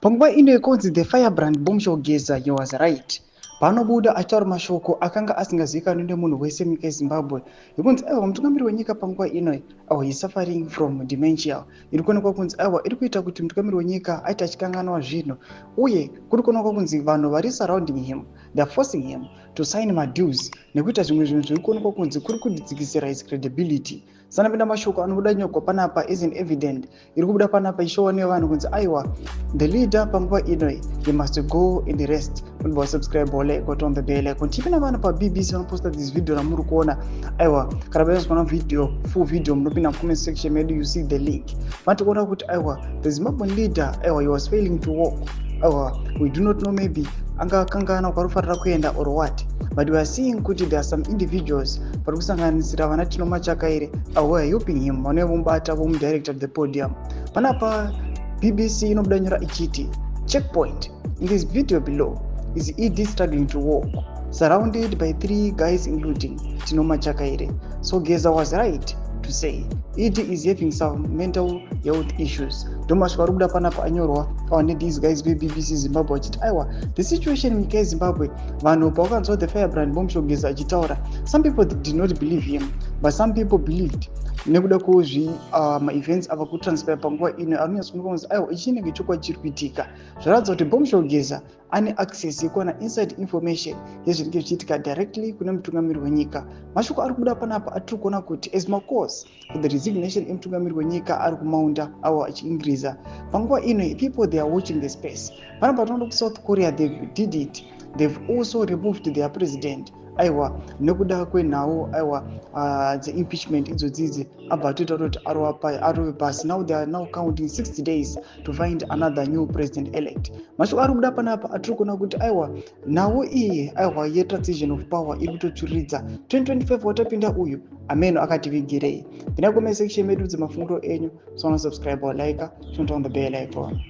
Panguva ino yekunzi the firebrand Bombshell Geza, he was right paanobuda achitaura mashoko akanga asingazivikanwi nemunhu wese munyika yeZimbabwe, yekunzi aiwa, mutungamiri wenyika panguva ino, aiwa, he suffering from dementia iri kuonekwa kunzi aiwa, iri kuita kuti mutungamiri wenyika aite achikanganwa zvinhu. Uye kuri kuonekwa kunzi vanhu vari surrounding him, they are forcing him to sign madeals nekuita zvimwe zvinhu zviri kuonekwa kunzi kuri kudzikisira his credibility. Sanapinda mashoko anobuda nyogwa panapa is an evident iri kubuda panapa ichiwa nevanhu kunzi aiwa, the leader panguva ino, he must go in the rest. Unobva wasubscribe, like, on the bell icon. Tipinda vanhu paBBC vanoposta this video ramuri kuona. Aiwa, kana vaizokona video, full video, munopinda comment section medu, you see the link. Vanotikuona kuti aiwa, the Zimbabwean leader, aiwa, he was failing to walk. Aiwa, we do not know, maybe angakangana kwarufarira kuenda or what, but we are seeing kuti there are some individuals vari kusanganisira vana Tino Machakaire who are helping him, vanouya vomubata, vomudirector to the podium. Panapa BBC inobuda nyora ichiti, "Checkpoint: In this video below, is ED struggling to walk, surrounded by three guys including Tino Machakaire? So Geza was right to say ED is having some mental health issues." Ndomasvika ari kubuda panapa anyorwa awa nethese guys veBBC Zimbabwe, vachiti aiwa, the situation munyika yeZimbabwe, vanhu pavakanzwa the firebrand Bombshell Geza achitaura, some people did not believe him, but some people believed nekuda kwezvi maevents ava kutranspire panguva ino. Anonyatsooneka kunzi aiwa, ichi chinenge chokwadi chiri kuitika. Zvaratidza kuti Bombshell Geza ane access yekuwana inside information yezvinenge zvichiitika directly kune mutungamiri wenyika. Mashoko ari kubuda panapa atiri kuona kuti as macalls for the resignation emutungamiri wenyika ari kumaunda awo achiincreasa panguva ino. People, they are watching the space. Panapa tinoona kuSouth Korea, they did it. They've also removed their president, aiwa, nekuda kwenhau, aiwa, dzeimpeachment idzodzidzi. Abva atoita kuti arove pasi. Now they are now counting 60 days to find another new president elect. Mashoko ari kubuda panapa atiri kuona kuti aiwa, nhau iyi, aiwa, yetransition of power iri kutotsviriridza. 2025 watapinda uyu, ameno akativigirei. Pinda comment section medu dzemafungiro enyu. So subscribe or like, turn on the bell icon.